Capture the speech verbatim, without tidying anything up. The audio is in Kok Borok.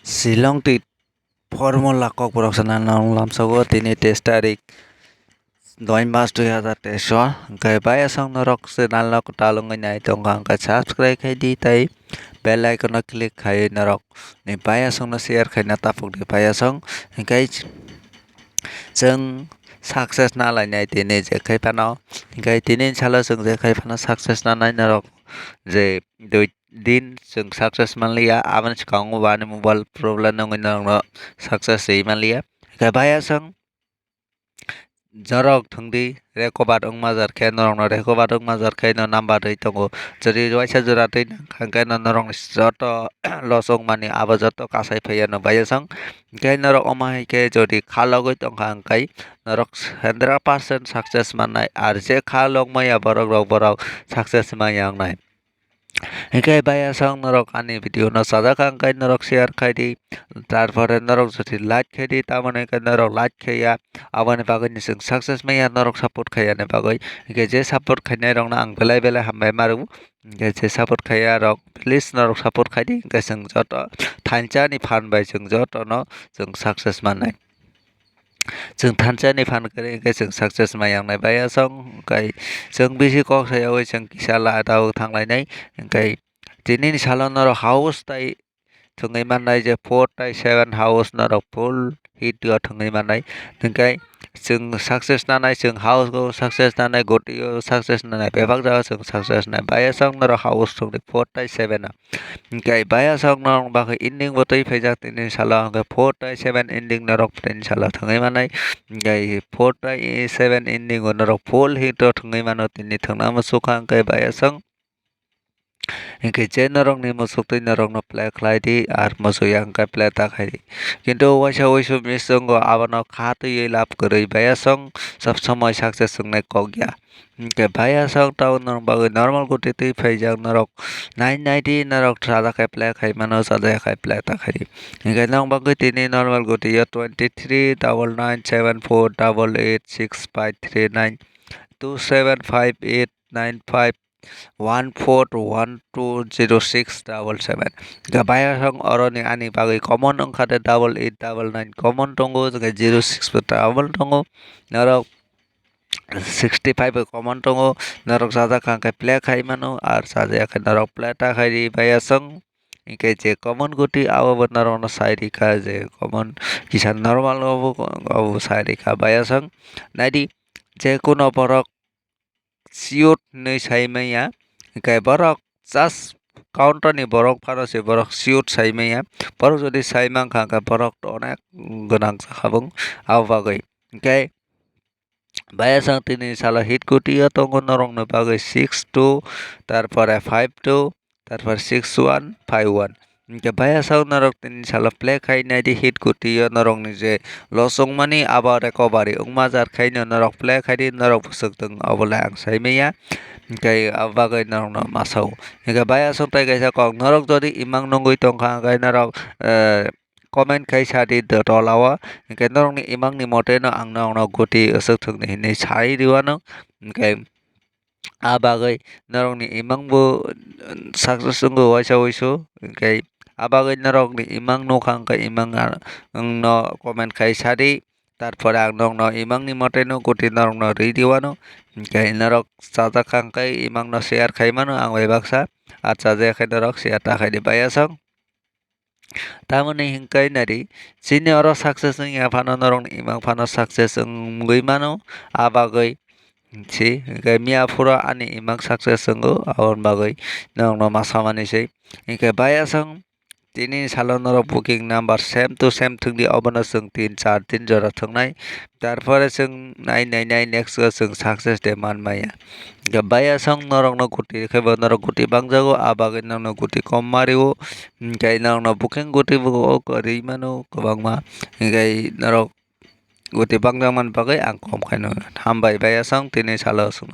Shillong twi formula kokborok sana nang lamsogo tini teis tarik doi mas dui hazar teis o. Hwnkhe bayasong norok channel no kwtal wngwi nai tongkha hwnkhe subscribe khai di tei bell icon no click khai norok ni bayasong no share khaina tapuk di bayasong. Hwnkhe chwng success na lainai tini je khai phano. Hwnkhe tini salo chwng je khai phano success nanai norok je dui din chwng success manliya, aboni swkango bo ani mobile problem wngwi norokno success rwi manliya. Hwnkhe bayasong jorok thwngdi, recover wngma jar khe norokno recover wngma jar khe no number rwi tongo. Jodi waisa jora twi nang kha hwnkhe no norokni joto loss wngmani abo joto kasai phaiya no bayasong. Hwnkhe norok omo hai khe jodi khalogwi tongkha hwnkhe norok hundred percent success mannai, ar je khalok maya borok rok borok success maya wngnai. Hwnkhe bayasong norok ani video no chajak kha hwnkhe norok share khai di, tarpore norok jodi like khai di, tamoni hwnkhe norok like khaiya, aboni bagwi ni chwng success manya norok support khaiyani bagwi. Hwnkhe je support khainai rokno ang belai belai hambai ma rw. Hwnkhe je support khaiya rok please norok support khai di, hwnkhe chwng joto thansa ni phan bai chwng joto no chwng success mannai. Chwng thansa ni phan kwrwi hwnkhe chwng success maya wngnai bayasong, hwnkhe chwng bisi kok sayawi chwng kisa la tao thanglainai, hwnkhe tini ni salo norok house tai thwngwi mannai je four tai seven house norok full hit o thwngwi mannai, hwnkhe chwng success nanai, chwng house o success nanai, goti o success nanai, bebak jaga chwng success nanai, bayasong norok house thwngwi four tai seven o. Hwnkhe bayasok norok bagwi ending bo twi phaijak tini salo, hwnkhe four tai seven ending norok tini salo thangwi manai. Hwnkhe four tai seven ending o norok full hit o thangwi mano tini thangna muchukha, hwnkhe bayasok. Hwnkhe je norokni muchuk twi norokno play khlai di, ar muchukya hwnkhe play ta khai di. Kintu waisa waisa miss wngo, abono kha twiwi lab kwrwi bayasok sob somoi success wngnai kok ya. Hwnkhe bayasok tamo norok bagwi normal goti twi phaijak norok nai nai di norok chajak khe play khai mano chajak khe play ta khai di. Hwnkhe norok bagwi tini normal goti o twenty three double nine seven four double eight six five three nine two seven five eight nine five one four one two zero six double seven. Hwnkhe bayasok oroni ani bagwi common wngkha de double eight double nine common tongo, hwnkhe zero six bo double tongo. Norok sixty five bo common tongo, norok chajak kha hwnkhe play khai mano, ar chajak khe norok play ta khai di bayasok. Hwnkhe je common goti abo bo norokno sai rikha je common kisa normal obo, obo sai rikha bayasok. Naidi je kuno borok shoot hinwi sai manya, hwnkhe borok just counter ni borok phano se borok shoot sai manya. Borok jodi sai mankha hwnkhe borok to onek gwnang jakha bung abo bagwi. Hwnkhe bayasok tini salo hit goti o tongo norokni bagwi six two, tarpore five two, tarpore six one five one. Hwnkhe bayasok norok tini salo play khai nai di hit goti o norokni je loss wngmani abo recovery wngma jar khaino norok play khai di norok bwswk tong obo le ang sai manya. Hwnkhe abo bagwi norokno ma sao. Hwnkhe bayasok tai kaisa kok norok jodi imang nungwi tongkha hwnkhe norok, eh, comment khai sa di do tola o, hwnkhe norokni imang ni mote no ang norokno goti aswk thwkni hinwi sai rwano, hwnkhe ah bagwi norokni imang bo success wngwi waisa wuisu, hwnkhe ah bagwi norokni imang nukha hwnkhe imang no comment khai sa di, tarpore ang norokno imang ni mote no goti norokno rwi rwano, hwnkhe norok chajak kha hwnkhe imang no share khai mano ang bai baksa, ah chajak khe norok share ta khai di bayasok. Tamoni hwnkhe nari, chini oro success wngya phano norokni imang phano success wngwi mano, ah bagwi si hwnkhe miya phuru ani imang success wngo, aboni bagwi norokno ma samani se. Hwnkhe bayasok tini salo norok booking number same to same thwngdi, obono chwng tin char tin jora thwngnai. Tarpore chwng nai nai nai next o chwng success de man maya. Hwnkhe bayasok norokno goti khe bo norok goti bangjago, ah bagwi norokno goti kom ma rwo. Hwnkhe norokno booking goti bo o kwrwi mano kwbangma. Hwnkhe norok goti bangjak man bagwi ang kom khaino. Hambai bayasok tini salo chwng.